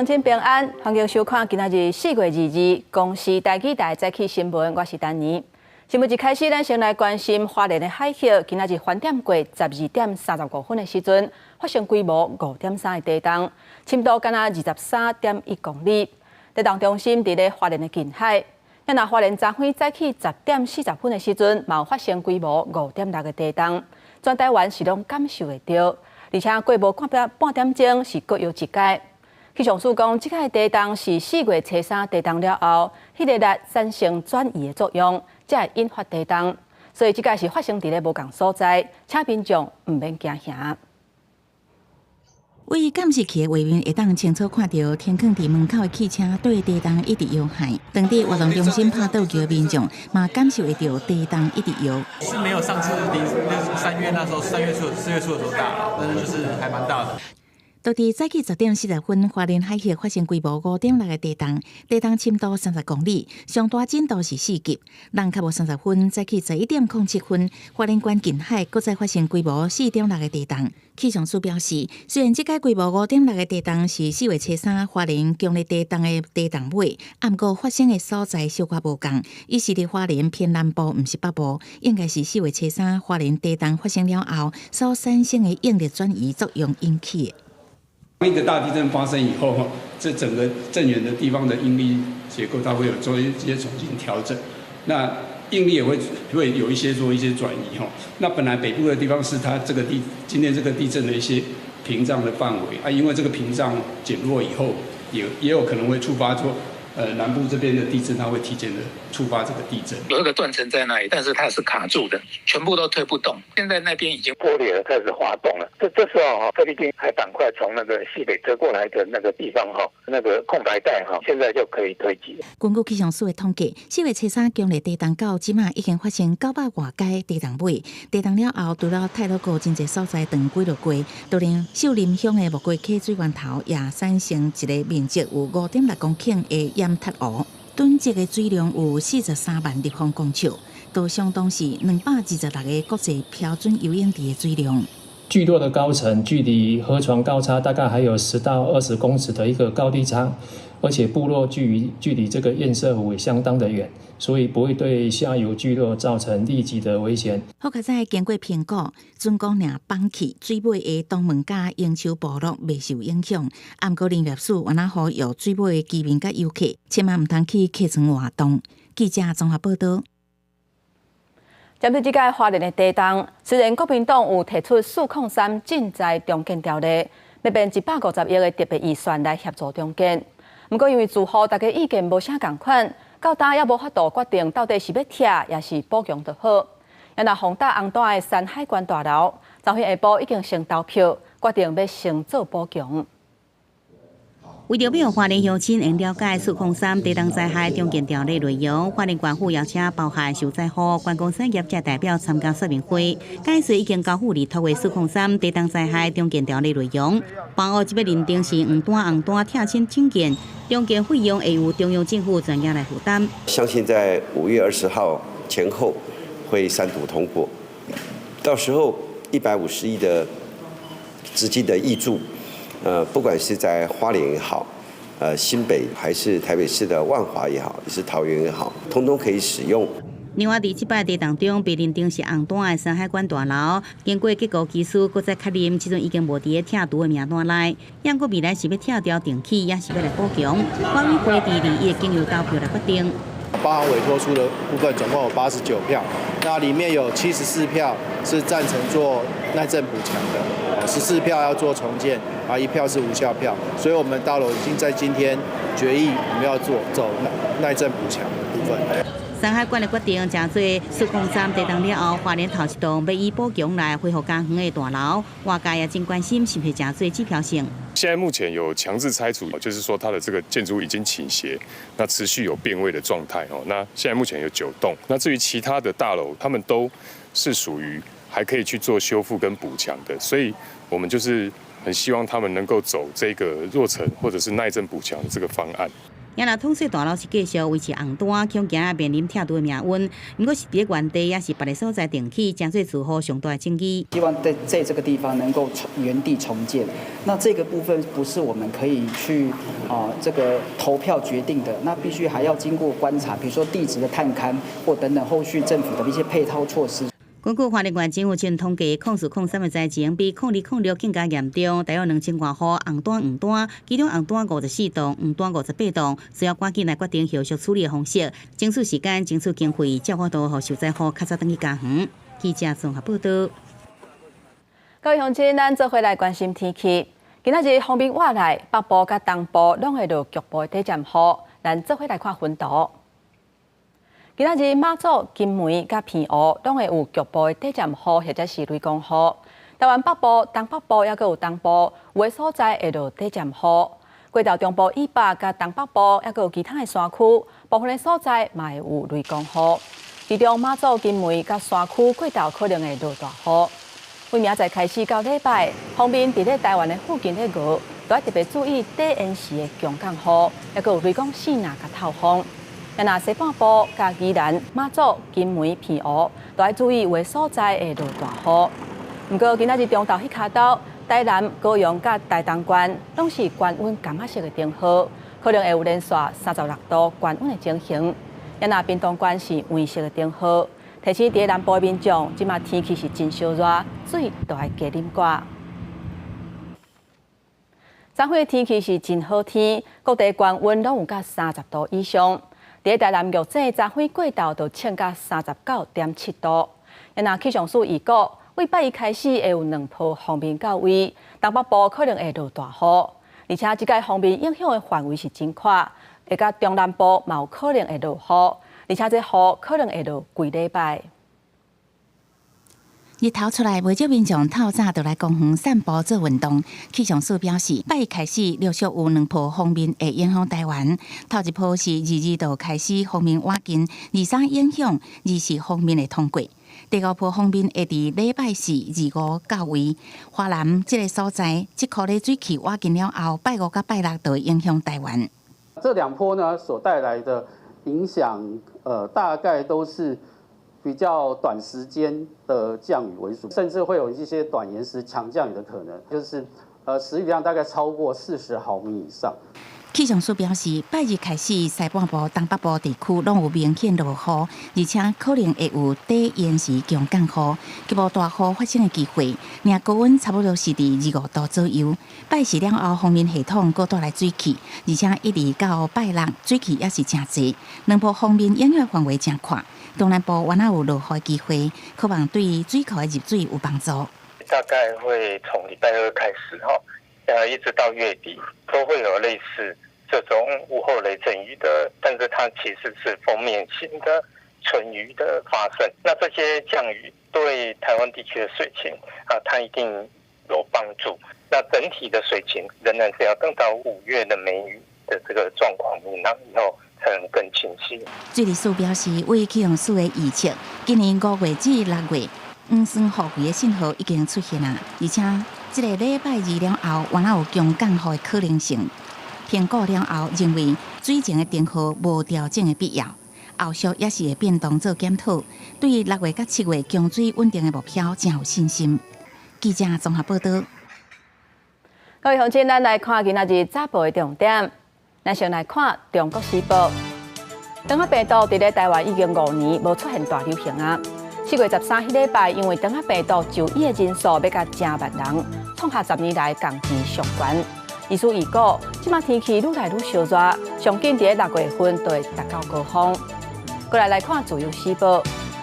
鄉親平安，歡迎收看今仔日4月22日公視台語台早起新聞，我是丹妮。新聞一開始，咱先來關心花蓮的海峽，今仔日翻點過12點35分的時陣，發生規模5.3的地動，深度敢若23.1公里。地動中心佇咧花蓮的近海。若花蓮昨昏早起10點40分的時陣，嘛有發生規模5.6的地動，全台灣是攏感受會著，而且過無半點鐘是閣搖一擺。氣象署講，這擺地動是4月初三地動了後，彼個力產生轉移的作用，才會引發地動。所以這擺是發生佇咧無仝所在，請民眾毋免驚嚇。位監視器的畫面會當清楚看著，停囥佇門口的汽車對地動一直搖撼。當地活動中心拍桌球的民眾嘛感受會著地動一直搖。是沒有上次3月那時候，3月初、4月初的時候大，但是就是還蠻大的。就佇早起10點40分，花蓮海峽發生規模5.6的地動，地動深度30公里，上大震度是4級。人較無30分，早起11點07分，花蓮縣近海閣再發生規模4.6的地動。氣象署表示，雖然這擺規模五點六的地動是4月初三花蓮強烈地動的地動尾，毋過發生的所在小可無仝，伊是佇花蓮偏南部，毋是北部，應該是4月初三花蓮地動發生了後所產生的應力轉移作用引起的。一個大地震發生以後，這整個震源的地方的應力結構，它會有做一些重新調整。那應力也會有一些做一些轉移哈。那本來北部的地方是它這個地今天這個地震的一些屏障的範圍啊，因為這個屏障減弱以後，也有可能會觸發出南部這邊的地震，它會提前的觸發這個地震。有一個斷層在那裡，但是它是卡住的，全部都推不動。現在那邊已經破裂了，開始滑動了。這時候哈，菲律賓海板塊從那個西北折過來的那個地方哈，那個空白帶哈，現在就可以推擠。根據氣象署的統計，4月初三強烈地動到這馬已經發生900外擺地動尾，地動了後，除了太魯閣真濟所在斷幾落過，就連秀林鄉的木瓜溪水源頭也產生一个面積有5.6公頃的淹塌湖，囤積的水量有43萬立方公尺，都相當是226個國際標準游泳池的水量。聚落的高層距離河床高差大概還有10到20公尺的一個高低差，而且部落距離這個堰塞湖也相當的遠，所以不會對下游聚落造成立即的危險。好佳哉經過評估，竣工爾放棄水尾的東門佮英丘部落袂受影響。毋過林業署嘛呼籲水尾的居民佮遊客，千萬毋通去客船活動。記者綜合報道。針對這擺花蓮的地動，雖然國民黨有提出403震災重建條例，欲編150億的特別預算來協助重建，毋過因為住戶大家意見無啥仝款，到今猶無法度決定到底是欲拆抑是補強就好。若風打紅單的山海關大樓，昨昏下晡已經先投票，決定欲先做補強。為著欲予花蓮鄉親會了解403地動災害重建條例內容，花蓮縣府邀請包含受災戶、觀光產業者代表參加說明會，解說已經交付立托的四空三地動災害重建條例內容。房屋這擺認定是黃單紅單拆遷整建，重建費用會由中央政府全額來負擔。相信在5月20號前後會三讀通過，到時候150億的資金的挹注。不管是在花蓮也好，新北還是台北市的萬華也好，也是桃園也好，通通可以使用。另外，佇這擺地動中被認定是紅單的山海關大樓，經過結構技師閣再確認，這陣已經無佇咧拆除的名單內。毋過未來是欲拆掉重起，抑是欲來補強，管委會佇21經由投票來決定。包含委託書的部分，總共有89票，那裡面有74票是贊成做耐震補強的，14票要做重建，啊，1票是無效票，所以我們大樓已經在今天決議，我們要做走耐震補強的部分。山海關的決定，成做403地動了後，花蓮頭一棟欲以補強來恢復家園的大樓，外界也真關心是毋是成做指標性。現在目前有強制拆除，就是說它的這個建築物已經傾斜，那持續有變位的狀態哦。那現在目前有9棟，那至於其他的大樓，他們都是屬於還可以去做修復跟補強的，所以我們就是很希望他們能夠走這個弱層或者是耐震補強的這個方案。也若統稅大樓是繼續維持紅單，恐驚面臨拆除的命運。毋過是佇原地，抑是別个所在重起，成做住戶上大的爭議。希望在這個地方能夠原地重建。那這個部分不是我們可以去這個投票決定的，那必須還要經過觀察，比如說地質的探勘或等等後續政府的一些配套措施。根據花蓮縣政府前統計，04/03的災情比02/06更加嚴重，大約2000外戶紅單黃單，其中紅單54棟，黃單58棟，需要趕緊來決定後續處理的方式，爭取時間，爭取經費，才有法度予受災戶較早轉去家園。記者綜合報道。各位鄉親，咱做伙來關心天氣。今仔日鋒面倚來，北部佮東部攏會落局部短暫雨。咱做伙來看雲圖。今仔日馬祖、金門佮澎湖攏會有局部的短暫雨或者是雷公雨。台灣北部、東北部抑閣有東部有的所在會落短暫雨。過頭中部以北佮東北部抑閣有其他的山區，部分的所在嘛會有雷公雨。其中馬祖、金門佮山區過頭可能會落大雨。對明仔載開始到禮拜，鋒面佇咧台灣的附近咧熬，都愛特別注意短延時的強降雨，抑閣有雷公爍爁佮透風。若西半部、佮宜蘭、馬祖、金門、澎湖，都愛注意有的所在會落大雨。毋過今仔日中晝彼跤晝，台南、高雄佮台東縣攏是高溫柑仔色的燈號，可能會有連續36度高溫的情形。若屏東縣是黃色的燈號，提醒佇南部的民眾，這馬天氣是真燒熱，水都愛加啉寡。昨昏的天氣是真好天，各地高溫攏有到30度以上。佇台南玉井，昨昏過晝就衝到39.7度。若氣象署預估，對拜一開始會有兩波鋒面到位，東北部可能會落大雨，而且這個鋒面影響的範圍是真闊，會佮中南部嘛有可能會落雨，而且這雨可能會落規禮拜。日頭出來，袂少民眾透早就來公園散步做運動。氣象署表示，拜一開始陸續有兩波鋒面會影響台灣。頭一波是22號開始鋒面倚近，23影響，24鋒面會通過。第二波鋒面會佇禮拜四25到位。華南這个所在，這箍咧水汽倚近了後，拜五佮拜六就會影響台灣。這兩波呢所帶來的影響，大概都是比較短時間的降雨為主，甚至會有一些短延時強降雨的可能，就是時雨量大概超過40毫米以上。氣象署表示，拜日開始，西半部、東北部地區攏有明顯落雨，而且可能會有短延時強降雨，局部大雨發生的機會。爾高溫差不多是佇25度左右。拜四了後，鋒面系統閣帶來水汽，而且一直到拜六，水汽也是誠濟。兩波鋒面影響範圍誠闊，東南部原來有落雨機會，可望對水庫的入水有幫助。大概會從禮拜二開始，哈，一直到月底都會有類似這種午後雷陣雨的，但是它其實是鋒面型的春雨的發生。那這些降雨對台灣地區的水情啊，它一定有幫助。那整體的水情仍然是要等到5月的梅雨的這個狀況明朗以後，才能更清晰。水利署表示，為氣象署的預測，今年5月至6月，黃酸雨季的信號已經出現啦，而且這個禮拜二了後，還有強降雨的可能性。評估了後，認為水情的燈號無調整的必要，後續也是會變動做檢討。對6月佮7月供水穩定的目標，誠有信心。記者綜合報道。各位鄉親，咱來看今仔日早報的重點。咱先來看《中國時報》。腸仔病毒佇咧台灣已經5年無出現大流行啊。4月13彼禮拜，因為腸仔病毒就醫的人數欲共成萬人，創下10年來同期上懸。醫師預告，這馬天氣愈來愈燒熱，上緊佇咧6月份就會達到高峰。過來來看《自由時報》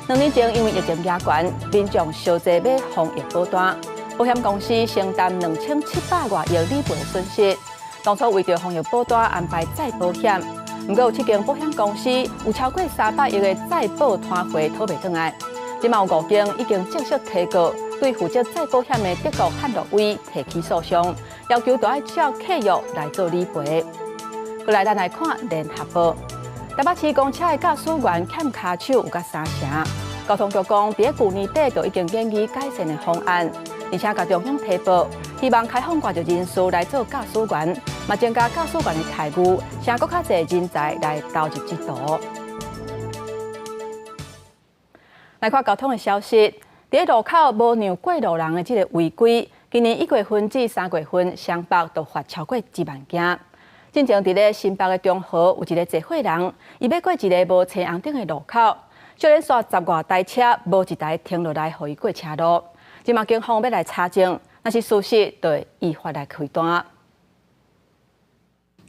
，2年前因為疫情加懸，民眾相濟買防疫保單，保險公司承擔2700外億理賠損失。當初為著防疫保單安排再保險，毋過有七間保險公司有超過300億的再保攤回討袂轉來。這馬有五間已經正式提告，對負責再保險的德國漢諾威提起訴訟，要求著愛照契約來做理賠。過來，咱來看聯合報，台北市公車的駕駛員欠跤手有甲三成。交通局講，佇舊年底就已經研擬改善的方案，而且共中央提報，希望開放外籍人士來做駕駛員，嘛增加駕駛員的待遇，請閣較濟人才來投入這途。來看交通的消息，佇路口無讓過路人的這个違規，今年一月份至三月份，雙北就罰超過一萬件。進前佇咧新北的中和有一个坐貨人，伊欲過一个無青紅燈的路口，卻連續十外台車無一台停落來予伊過車路。這馬警方欲來查證，若是事實，就會依法來開單。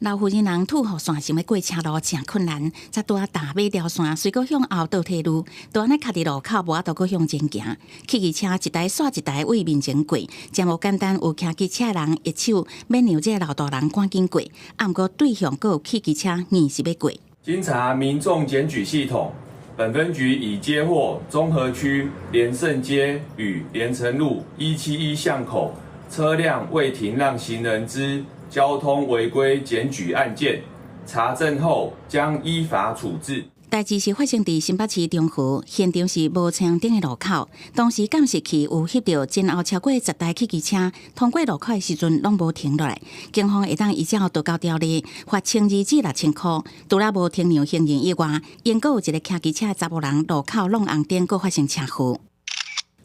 老婦人人吐予線，想欲過車路誠困難，才拄仔踏尾條線，隨閣向後倒退嚕，就按呢卡佇路口，無法度閣向前行。汽機車一台煞一台對面前過，誠無簡單。有騎機車人一手欲讓這个老大人趕緊過，啊，毋過對向閣有汽機車硬是欲過。經查民眾檢舉系統，本分局已接獲中和區連勝街與連城路171巷口車輛未停讓行人之交通違規檢舉案件，查證後將依法處置。代誌是發生佇新北市中和，現場是無青紅燈的路口。當時監視器有翕著前後超過十台汽機車通過路口的時陣，攏無停落來。警方會當依照道交條例罰1200至6000箍。除了無停讓行人以外，閣有一个騎機車查某人路口挵紅燈，閣發生車禍。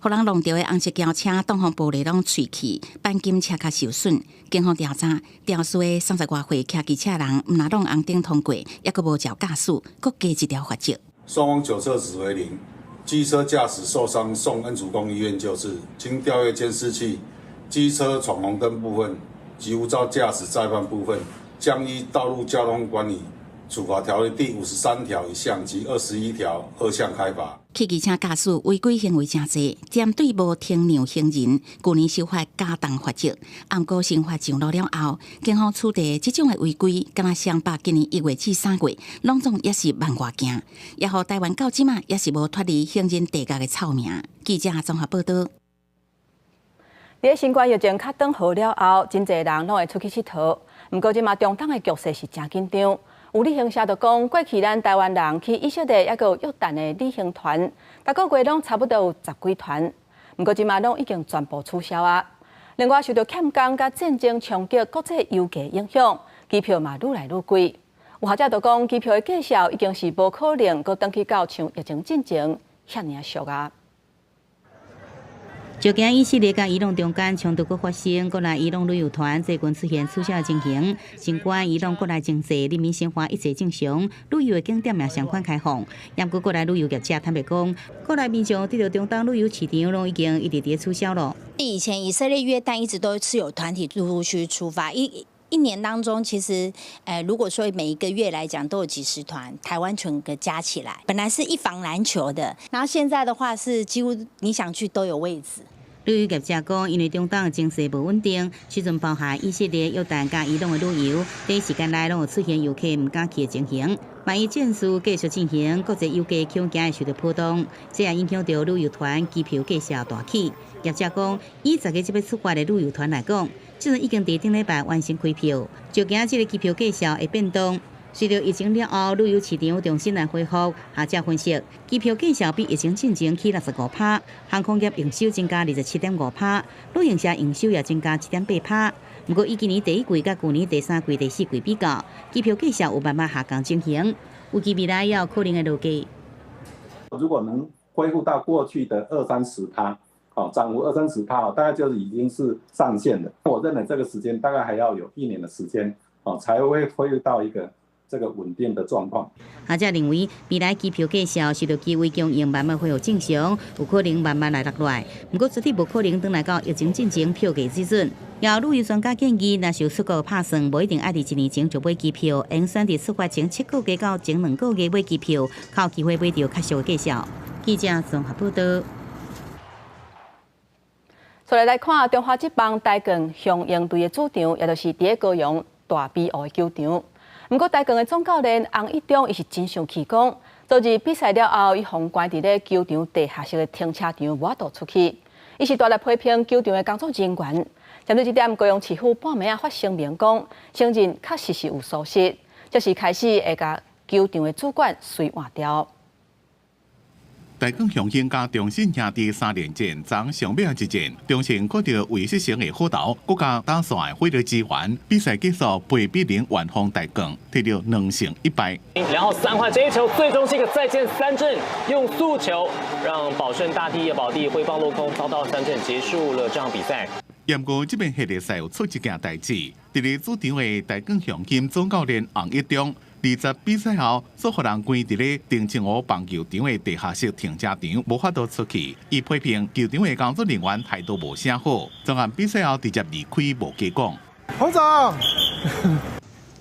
予人挵著的紅色轎車擋風玻璃攏碎去，鈑金車殼受損。警方調查，肇事的三十外歲騎機車人，毋但挵紅燈通過，抑閣無照駕駛，閣加一條罰則。雙方酒測值為零，機車駕駛受傷送恩主公醫院救治。經調閱監視器，機車闖紅燈部分及無照駕駛再犯部分，將依道路交通管理處罰條例第53條1項及21條2項開罰。汽機車駕駛違規行為誠濟，針對無停讓行人，舊年修法加重罰則。毋過新法上路了後，警方取締這種的違規，敢若雙北今年1月至3月，攏總也是萬外件，也予台灣到這馬也是無脫離行人地獄的臭名。記者綜合報導。佇新冠疫情較轉好了後，真濟人攏會出去𨑨迌。毋過這馬中東的局勢是誠緊張。有旅行社就講，過去咱台灣人去以色列抑閣有約旦的旅行團，逐个月攏差不多有十幾團。毋過這馬攏已經全部取消啊。另外，受著欠工佮戰爭衝擊、國際油價影響，機票嘛愈來愈貴。有學者就講，機票的價數已經是無可能閣轉去到像疫情進前遐爾俗啊。就驚以色列佮伊朗中間衝突閣發生，國內伊朗旅遊團最近出現取消的情形。儘管伊朗國內情勢、人民生活一切正常，旅遊的景點也相款開放。毋過國內旅遊業者坦白講，國內民眾對著中東旅遊市場攏已經一直佇取消了。以前以色列、約旦一直都是有團體陸陸續續出發，一年當中，其實，如果說每一個月來講，都有幾十團，台灣全個加起來，本來是一房難求的，然後現在的話是幾乎你想去都有位置。旅遊業者講，因為中東情勢無穩定，時陣包含以色列、約旦佮伊朗的旅遊，短時間內攏有出現遊客毋敢去的情形。萬一戰事繼續進行，國際油價恐驚會受到波動，這也影響著旅遊團機票價數大起。業者講，以十月這欲出發的旅遊團來講，這陣已經佇頂禮拜完成開票，就驚這个機票價數會變動。隨著疫情了後，旅遊市場重新來恢復，學者分析，機票價數比疫情進前起65%，航空業營收增加27.5%，旅行社營收也增加7.8%。毋過以今年第一季佮舊年第三季、第四季比較，機票價數有慢慢下降情形，預計未來也有可能會落價。如果能恢復到過去的二三十趴，哦，漲幅二三十趴，大概就已經是上限了。我認為這個時間大概還要有一年的時間，哦，才會恢復到一個這個穩定的狀況。學者認為，未來機票價數隨著機位供應慢慢恢復正常，有可能慢慢來落來。毋過絕對無可能轉來到疫情進前票價水準。有旅遊專家建議，若是有出國拍算，無一定愛佇一年前就買機票，應選佇出發前7個月到前2個月買機票，較有機會買著較俗的價數。記者綜合報導。再來看中華職棒台鋼雄鷹隊的主場，也就是佇咧高雄大埤湖的球場。毋過台鋼的總教練洪一中，伊是真生氣，講昨日比賽了後，伊予關佇咧球場地下室的停車場，無法度出去。伊是大力批評球場的工作人員。針對這點，高雄市府半暝仔發聲明講，承認確實是有疏失，這時開始會共球場的主管隨換掉。台鋼雄興佮中信兄弟三連戰，昨上尾一戰，中信靠著魏世成的好投，閣加打線的火力支援，比賽結束8比0完封台鋼，摕著2勝1敗。然後三壞這一球，最終是一個再見三振，用速球讓寶順大帝葉寶帝揮棒落空，遭到三振，結束了這場比賽。毋過這邊系列賽有出一件代誌，佇咧主場的台鋼雄興總教練洪一中，20比賽後，煞予人關佇咧澄清湖棒球場的地下室停車場，無法度出去。伊批評球場的工作人員態度無啥好，昨暗比賽後直接離開，無加講。洪總，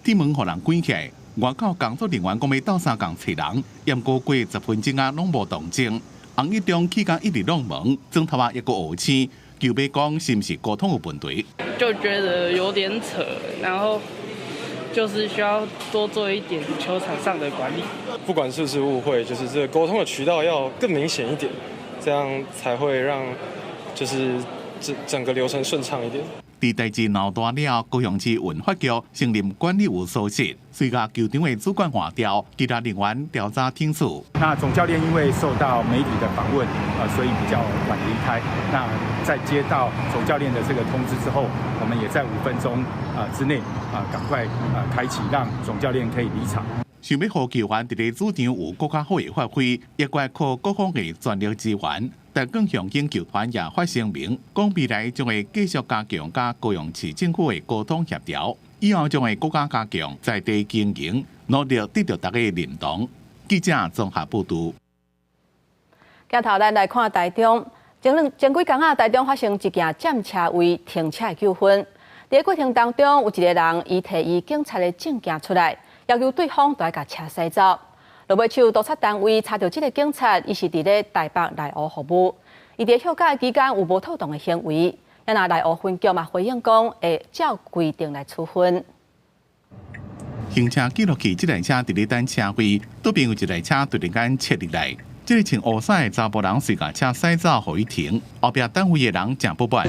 鐵門予人關起來，外口工作人員講欲鬥相共揣人，毋過過10分鐘仔攏無動靜。洪一中氣甲一直挵門，轉頭仔猶閣烏青，就欲講是毋是溝通有問題？就覺得有點扯，然後就是需要多做一點球場上的管理。不管是不是誤會，就是這個溝通的渠道要更明顯一點，這樣才會讓就是整整個流程順暢一點。佇代誌鬧大了，高雄市運發局承認管理有疏失，隨共球場的主管換掉，其他人員調查停職。那總教練因為受到媒體的訪問，所以比較晚離開。那在接到總教練的這個通知之後，我們也在5分鐘之內趕快開啟，讓總教練可以離場。想欲予球員佇咧主場有閣較好的發揮，也閣愛靠各方的全力支援。台鋼雄興球團也發聲明，講未來將會繼續加強佮高雄市政府的溝通協調，以後將會閣較加強在地經營，努力得著大家的認同。記者綜合報導。鏡頭咱來看台中，前幾工仔，台中發生一件佔車位停車的糾紛。佇過程當中，有一个人伊提伊警察的證件出來，要求對方著愛共車駛走。落尾手督察單位查著這个警察，伊是佇咧台北內湖服務，伊佇休假期間有無妥當的行為。啊若內湖分局嘛回應講，會照規定來處分。行車記錄器這台車佇咧等車位，倒邊有一台車突然間切入來，這个穿烏衫的查埔人隨共車駛走，予伊停。後壁等位的人誠不滿。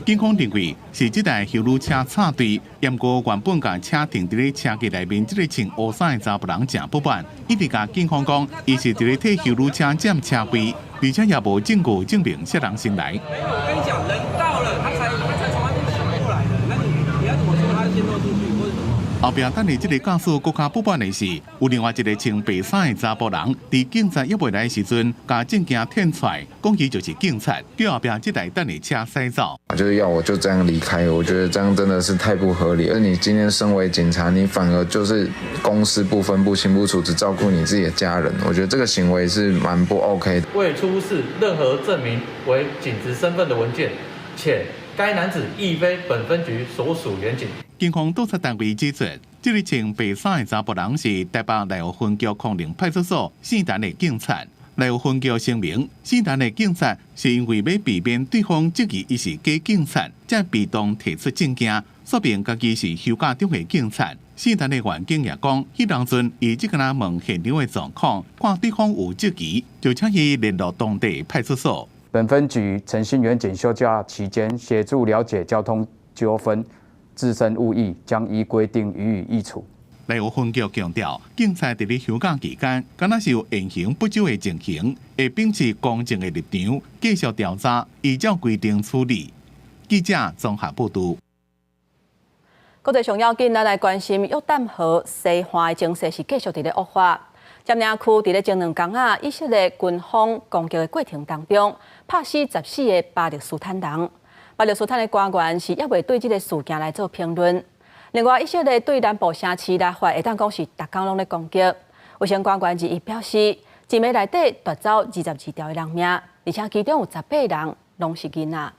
警方認為是這台休旅車插隊，毋過原本共車停佇咧車格內面，這个穿烏衫的查埔人誠不滿，一直共警方講，伊是佇咧替休旅車佔車位，而且也無證據證明啥人先來。沒有，我跟你講，人到了，他才從那邊騎過來的。那你要怎麼說他是先落出去，或者什麼？後壁等的這个駕駛閣較不滿的是，有另外一个穿白衫的查埔人，佇警察猶未來的時陣，共證件提出來，講伊就是警察，叫後壁這台等的車駛走。就是要我就這樣離開，我覺得這樣真的是太不合理。而你今天身為警察，你反而就是公私不分、不清不楚，只照顧你自己的家人，我覺得這個行為是蠻不 OK 的。未出示任何證明為警職身份的文件，且該男子亦非本分局所屬員警。警方督察單位指出，這个穿白衫的查埔人是台北內湖分局康寧派出所姓陳的警察。內湖分局聲明，姓陳的警察是因為欲避免對方質疑伊是假警察，才被動提出證件，說明家己是休假中的警察。姓陳的員警也講，彼當陣伊只敢若問現場的狀況，看對方有質疑，就請伊聯絡當地派出所。本分局陳姓員警休假期間協助了解交通糾紛，自身誤意，將依規定予以議處。內湖分局強調，警察佇咧休假期間，敢若是有言行不周的情形，會秉持公正的立場，繼續調查，依照規定處理。記者綜合報導。國際上要緊，咱來關心約旦河西岸的情勢是繼續佇咧惡化。佔領區佇咧前兩工仔，以色列軍方攻擊的過程當中，拍死14個巴勒斯坦人。巴勒斯坦的官員是猶未對這个事件來做評論。另外，以色列對南部城市拉法會當講是逐工攏咧攻擊。衛生官員21表示，一暝內底奪走22條的人命，而且其中有18人攏是囡仔。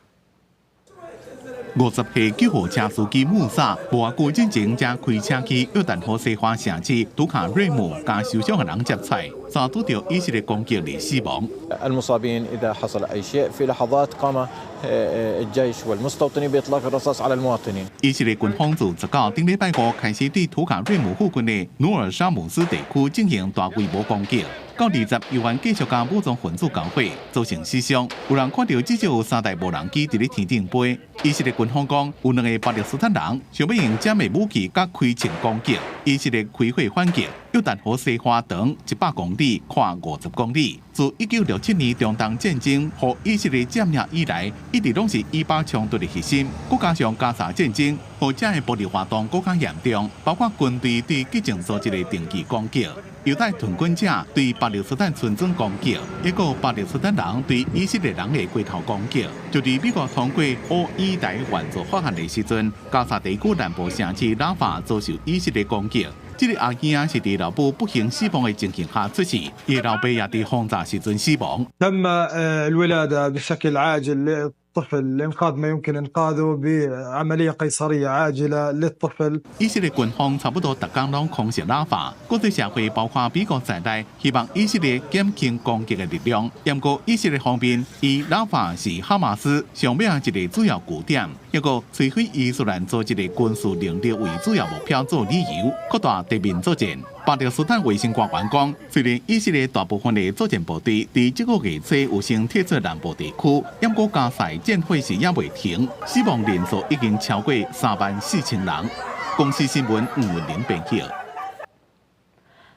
50歲救護車司機穆薩，無偌久進前才開車去約旦河西岸城市圖卡瑞姆，共受傷的人接載，遭拄著以色列攻擊而死亡。 المصابين إذا حصل أي شيء في لحظات قام الجيش والمستوطنين بإطلاق الرصاص على المواطنين。以色列軍方自19頂禮拜五開始對圖卡瑞姆附近的努爾沙姆斯地區進行大規模攻擊。到20猶原繼續共武裝分子交火，造成死傷。有人看著至少有三台無人機佇咧天頂飛。以色列軍方講，有兩个巴勒斯坦人想欲用這枚武器佮開槍攻擊，以色列開火反擊。約約旦河西岸長100公里，寬50公里。自1967年中東戰爭予以色列佔領以來，一直攏是以巴衝突的核心。閣加上加沙戰爭，予遮的暴力活動閣較嚴重，包括軍隊對激進組織的定期攻擊，猶太囤軍者對巴勒斯坦村莊攻擊，抑閣巴勒斯坦人對以色列人的街頭攻擊。就佇美國通過烏以台援助法案的時陣，加沙地區南部城市拉法遭受以色列攻擊。這个阿囝是佇老母不幸死亡的情形下出世，伊老爸也佇轟炸時陣死亡。 تم الولادة بشكل عاجل للطفل لإنقاذ ما يمكن إنقاذه بعملية قيصرية عاجلة للطفل。以色列軍方差不多逐工攏空襲拉法，國際社會包括美國在內，希望以色列減輕攻擊的力量。不過以色列方面以拉法是哈馬斯上尾一个主要據點，抑閣摧毀伊斯蘭組織的軍事能力為主要目標做理由，擴大地面作戰。巴勒斯坦衛生官員講，雖然以色列大部分的作戰部隊佇這個月初有先撤出南部地區，不過加沙戰火是猶未停，死亡人數已經超過3萬4千人。公視新聞吳文玲編輯。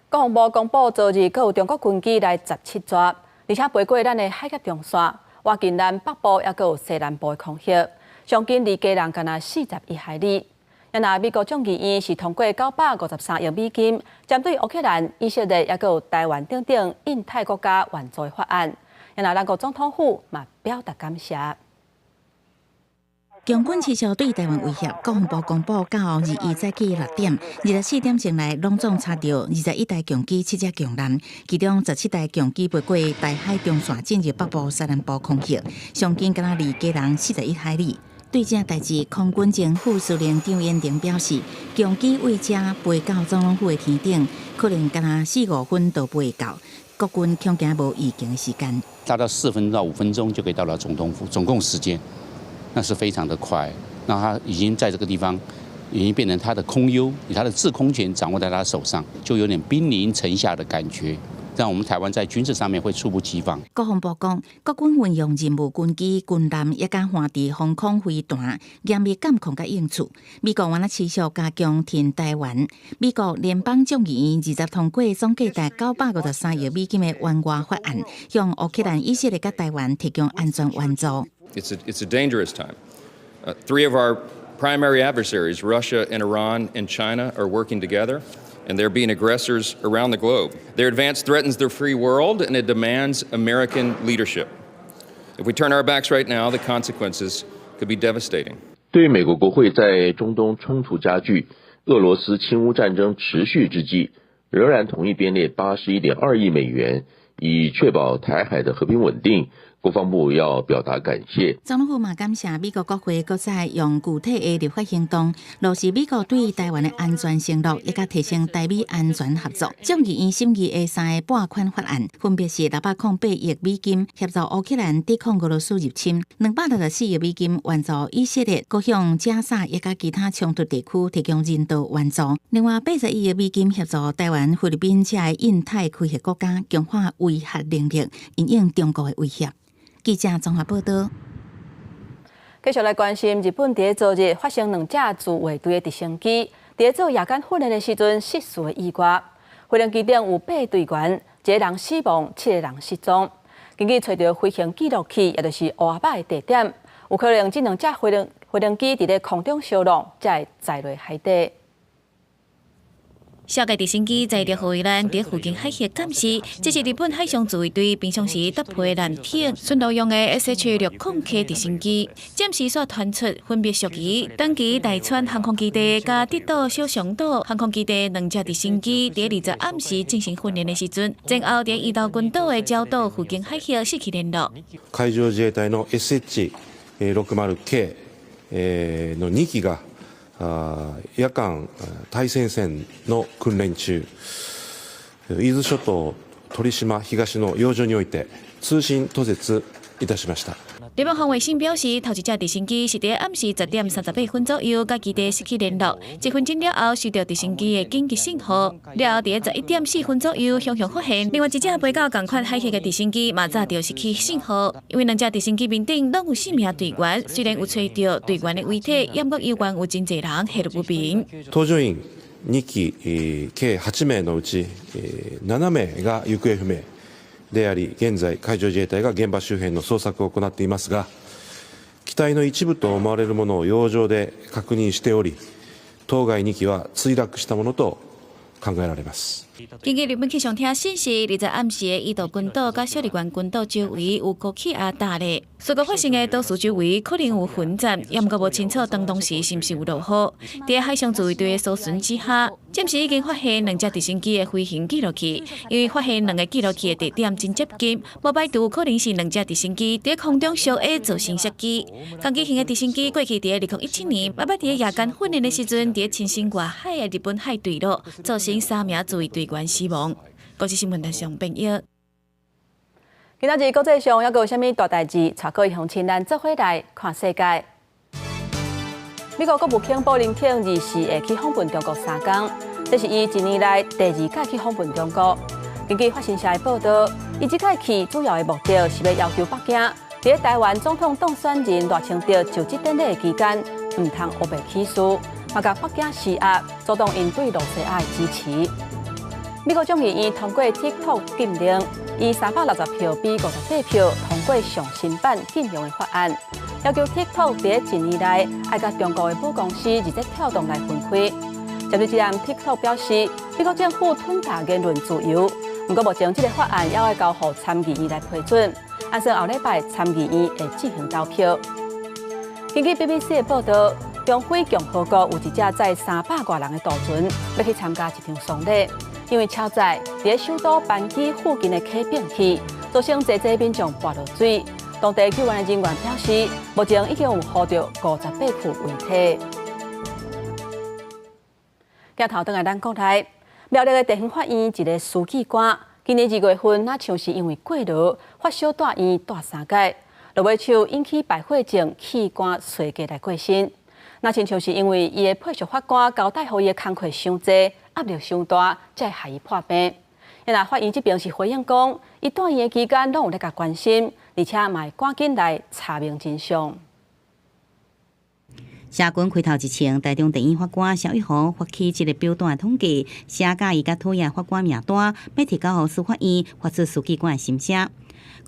國防部公布，昨日閣有中國軍機來17逝，而且飛過咱的海峽中線，倚近咱北部，抑閣有西南部的空域，上近離基隆干焦41海里。若美國眾議院是通過953億美金，針對烏克蘭、以色列，抑閣有台灣等等印太國家援助的法案。若咱國總統府嘛表達感謝。共軍持續對台灣威脅，國防部公布到21早起6點，24點鐘內攏總查著21台共機、七隻共艦，其中17台共機飛過台海中線進入北部西南部空域，上近干焦離基隆41海里。對這代誌，空軍前副司令張延廷表示，共機對遮飛到總統府的天頂，可能干焦四五分就飛到。國軍恐驚無預警的時間，大概4分到5分鐘就可以到達總統府，總共時間那是非常的快。那他已經在這個地方，已經變成他的空優，以他的制空權掌握在他手上，就有點兵臨城下的感覺。讓我們台灣在軍事上面會猝不及防。國防部講，國軍運用任務軍機、軍艦，抑佮環地防空飛彈，嚴密監控佮應處。美國嘛持續加強挺台灣。美國聯邦眾議院20通過總價值953億美金的援外法案，向烏克蘭、以色列佮台灣提供安全援助。 It's a dangerous time. Three of our primary adversaries, Russia and Iran and China, are working together, and they're being aggressors around the globe. Their advance threatens the free world, and it demands American leadership. If we turn our backs right now, the consequences could be devastating. 對於美國國會在中東衝突加劇、俄羅斯侵烏戰爭持續之際，仍然同意編列81.2億美元，以確保台海的和平穩定。國防部要表達感謝。總統府嘛感謝美國國會閣再用具體的立法行動，落實美國對台灣的安全承諾，抑佮提升台美安全合作。眾議院審議的三个撥款法案，分別是608億美金協助烏克蘭抵抗俄羅斯入侵，264億美金援助以色列，閣向加沙抑佮其他衝突地區提供人道援助。另外81億美金協助台灣、菲律賓這个印太區域國家強化威嚇能力，因應中國的威脅。記者綜合報道。繼續來關心日本佇昨日發生兩架自衛隊的直升機，佇做夜間訓練的時陣失事的意外。飛行機頂有八隊員，一個人死亡，七個人失蹤。根據揣著飛行記錄器，也就是烏仔肉的地點，有可能這兩架飛行機佇咧空中相撞，才會載落海底。小架直升機載著護衛艦佇附近海域監視，這是日本海上自衛隊平常時搭配艦艇巡邏用的 SH-60K 直升機。暫時煞傳出分別屬於長崎大川航空基地佮德島小松島航空基地兩架直升機，佇20暗時進行訓練的時陣，前後佇伊豆群島的礁島附近海域失去聯絡。海上自衛隊の SH-60K の2機が夜間対潜戦の訓練中、伊豆諸島鳥島東の洋上において通信途絶いたしました。日本防衛省表示，頭一隻直升機是佇暗時10點38分左右，佮基地失去聯絡。1分鐘了後，收到直升機的緊急信號，了後佇11點4分左右，向向發現。另外一隻飛到仝款海域的直升機嘛早就失去信號。因為兩隻直升機面頂攏有四名隊員，雖然有揣著隊員的遺體，猶閣猶原有真濟人下落不明。搭乗員2機計8名のうち7名が行方不明であり、現在海上自衛隊が現場周辺の捜索を行っていますが、機体の一部と思われるものを洋上で確認しており、当該2機は墜落したものと考えられます。根據日本氣象廳信息，20暗時的伊豆群島佮小笠原群島周圍有高氣壓大咧，事故發生的島嶼周圍可能有雲層，也毋過無清楚當時是毋是有落雨。佇海上自衛隊的搜尋之下，暫時已經發現兩隻直升機的飛行記錄器，因為發現兩个記錄器的地點真接近，無排除可能是兩隻直升機佇空中相下造成襲擊。攻擊型的直升機過去佇2017年，捌捌佇夜間訓練的時陣，佇沖繩外海的日本海墜落，造成三名自衛隊員死亡。國際新聞台上編譯。今仔日國際上猶閣有啥物大代誌？帶各位鄉親咱做伙來看世界。美國國務卿布林肯24會去訪問中國三工，這是伊一年來第二擺去訪問中國。根據法新社的報道，伊這擺去主要的目的是欲要求北京，佇台灣總統當選人賴清德就職典禮的期間，毋通烏白起事，嘛共北京施壓，阻擋𪜶對露西亞的支持。美國眾議院通過 TikTok 禁令，以360票比58票通過上新版禁用的法案，要求 TikTok 佇一年內愛佮中國的母公司字節跳動來分開。針對這項，TikTok 表示，美國政府吞噬言論自由。毋過目前這个法案猶愛交予參議院來批准，按算後禮拜參議院會進行投票。根據 BBC 的報道，中非共和國有一隻載300外人的渡船，欲去參加一場喪禮。因為超載，佇首都班基附近的溪變去，造成濟濟民眾跋落水。當地救援的人員表示，目前已經有予著58具遺體。鏡頭轉來咱國內，苗栗的地方法院一个書記官，今年2月份，若像是因為過勞發燒蹛院蹛三擺，落尾手引起敗血症，器官衰竭來過身。若親像是因為伊的配屬法官交代予伊的工課傷濟，壓力傷大，才會害伊破病。若法院這邊是回應講，伊蹛院的期間攏有咧共關心，而且嘛會趕緊來查明真相。社群開頭一槍，台中地院法官蕭玉紅發起這个表單統計，寫佮意佮討厭法官名單，欲提交予司法院發出書記官的心聲。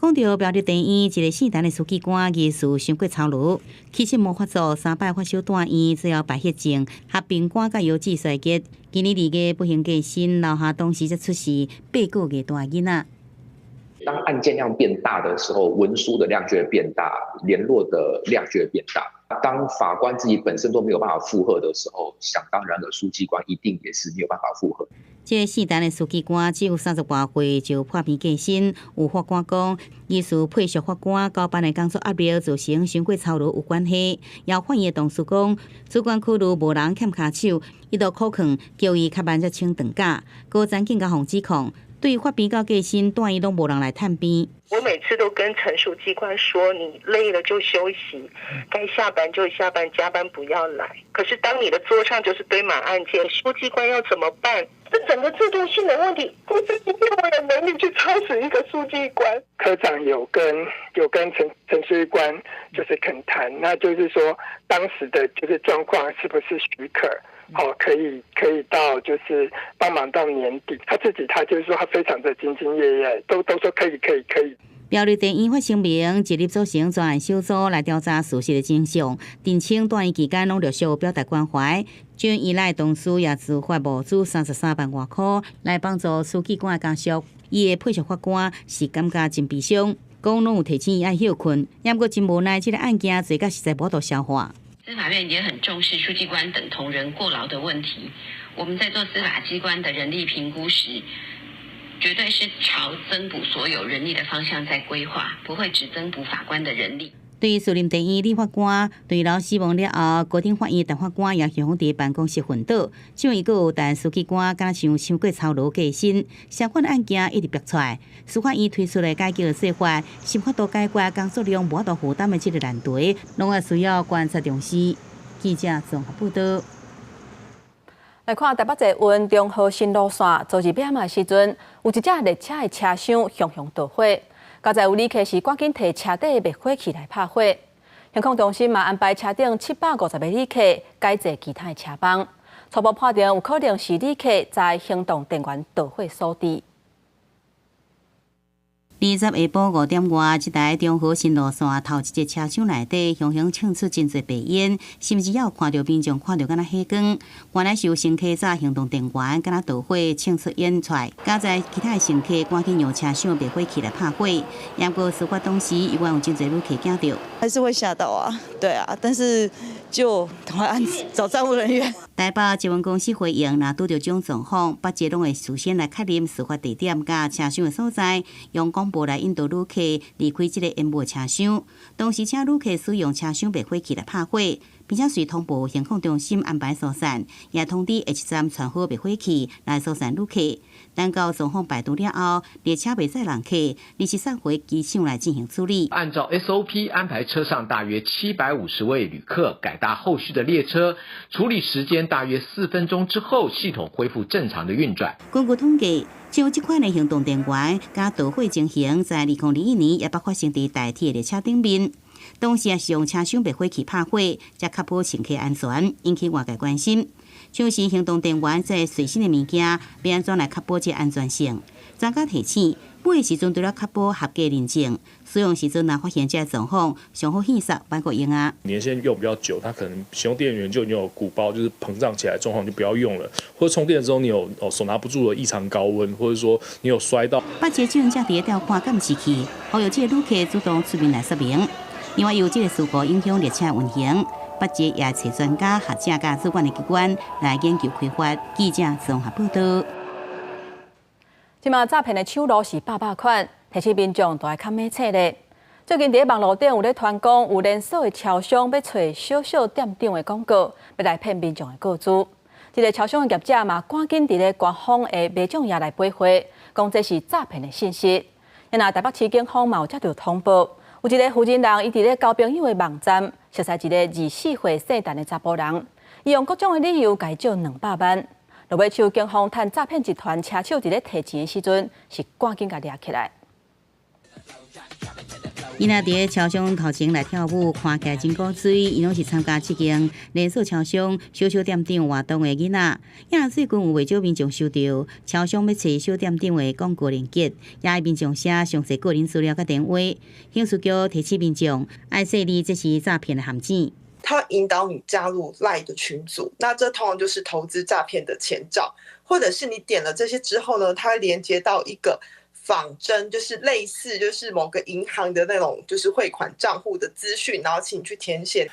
講著苗栗地院一个姓陳的書記官，疑似傷過操勞，氣息無法做，三擺發燒蹛院，最後敗血症，合併肝佮腰子衰竭。今年2月不幸過身，留下當時才出世8個月大囡仔。當案件量變大的時候，文書的量就會變大，聯絡的量就會變大。當法官自己本身都沒有辦法負荷的時候，想當然的書記官一定也是沒有辦法負荷。這个姓陳的書記官只有30外歲就破病過身，有法官講，疑似配屬法官交辦的工作壓力造成傷過操勞有關係。也法院的同事講，主管考慮無人欠跤手，伊就苦勸叫伊較慢才請長假。閣曾經共予指控，對發病到過身，蹛院攏無人來探病。我每次都跟陳書記官說，你累了就休息，該下班就下班，加班不要來。可是當你的桌上就是堆滿案件，書記官要怎麼辦？這整個制度性的問題，我自己沒有能力去操持一個書記官。科長有跟陳書記官就是懇談，那就是說當時的就是狀況是不是許可？好，可以到就是幫忙到年底。他自己他就是說他非常的兢兢業業，都說可以可以可以。苗栗地院發聲明，一日組成專案小組來調查事實的真相，澄清蹛院期間攏陸續表達關懷，將依賴同事也自發募資33萬外箍來幫助書記官的家屬。伊的配屬法官是感覺真悲傷，講攏有提醒伊愛歇睏，毋過真無奈，這个案件濟甲實在無法度消化。司法院也很重視書記官等同仁過勞的問題。我們在做司法機關的人力評估時，絕對是朝增補所有人力的方向在規劃，不會只增補法官的人力。對士林地院李法官墜樓死亡了後，高等法院陳法官也向佇辦公室昏倒，像伊閣有陳書記官敢若像傷過操勞過身，相關案件一直逼出來。司法院推出的改革計劃，是無法度解決工作量無法度負擔的這个難題，攏愛需要觀察重視。記者綜合報道。來看台北捷運中和新路線，昨日傍晚時陣，有一隻列車的車廂熊熊著火。佳哉有旅客是趕緊提車底的滅火器來拍火。航空中心嘛安排車頂750個旅客改坐其他的車班。初步判定有可能是旅客在行動電源導火所致。20下晡5點外，這台中和新路線頭一節車廂內底，雄雄衝出真濟白煙，甚至也有看著民眾看著敢若火光。原來是有乘客載行動電源，敢若導火衝出煙出來，佳哉其他的乘客趕緊讓車廂滅火器來拍火。毋過事發當時，猶原有真濟旅客驚著，還是會嚇到啊，對啊，但是就趕快按找站務人員。台北捷運公司回應，若拄著這種狀況，北捷攏會事先來確認事發地點佮車廂的所在，用廣播來引導旅客離開這個煙霧車廂。同時，請旅客使用車廂滅火器來拍火，並且隨通報行控中心安排疏散，也通知下一站傳好滅火器來疏散旅客。等到狀況排除了後，列車袂載人客，臨時送回機場來進行處理。按照 SOP 安排，車上大約750位旅客改搭後續的列車，處理時間大約4分鐘之後，系統恢復正常的運轉。根據統計，像這款的行動電源佮導火情形，在2021年也捌發生佇台鐵列車頂面。當時也是用車廂滅火器拍火，才確保乘客安全，引起外界關心。像是行動電源這隨身的物件，欲按怎來確保這安全性？專家提醒，買的時陣除了確保合格認證，使用時陣若發現這狀況，上好歇息，莫閣用啊。年限用比較久，它可能使用電源就已經有鼓包，就是膨脹起來狀況就不要用了。或者充電的時候你有哦手拿不住的異常高溫，或者說你有摔到。北捷志願者佇咧調看監視器，呼籲這個旅客主動出面來說明。另外，由這個事故影響列車運行，北捷也揣專家、學者佮主管的機關來研究開發。記者綜合報道。這馬詐騙的手路是百百款，提醒民眾都愛較猛醒咧。最近佇網路頂有咧傳講，有連鎖的超商欲揣小小店長的廣告，欲來騙民眾的個資。這个超商的業者嘛，趕緊佇咧官方的媒體頁來回覆，講這是詐騙的信息。若台北市警方嘛有接著通報，有一个負責人，伊佇咧交朋友的網站，熟似一个24歲姓陳的查埔人，伊用各種的理由共伊借200萬。落尾手警方趁詐騙集團車手佇咧提錢的時陣，是趕緊共掠起來。伊若佇咧超商頭前來跳舞，看起來真古錐。伊攏是參加這間連鎖超商小小店長活動的囡仔。也最近有袂少民眾收著超商欲揣小店長的廣告連結，也予民眾寫詳細個人資料佮電話。刑事局提醒民眾愛細膩，這是詐騙的陷阱。他引導你加入 LINE 的群組，那這通常就是投資詐騙的前兆，或者是你點了這些之後呢，它會連接到一個仿真，就是類似就是某個銀行的那種，就是匯款賬戶的資訊，然後請你去填寫。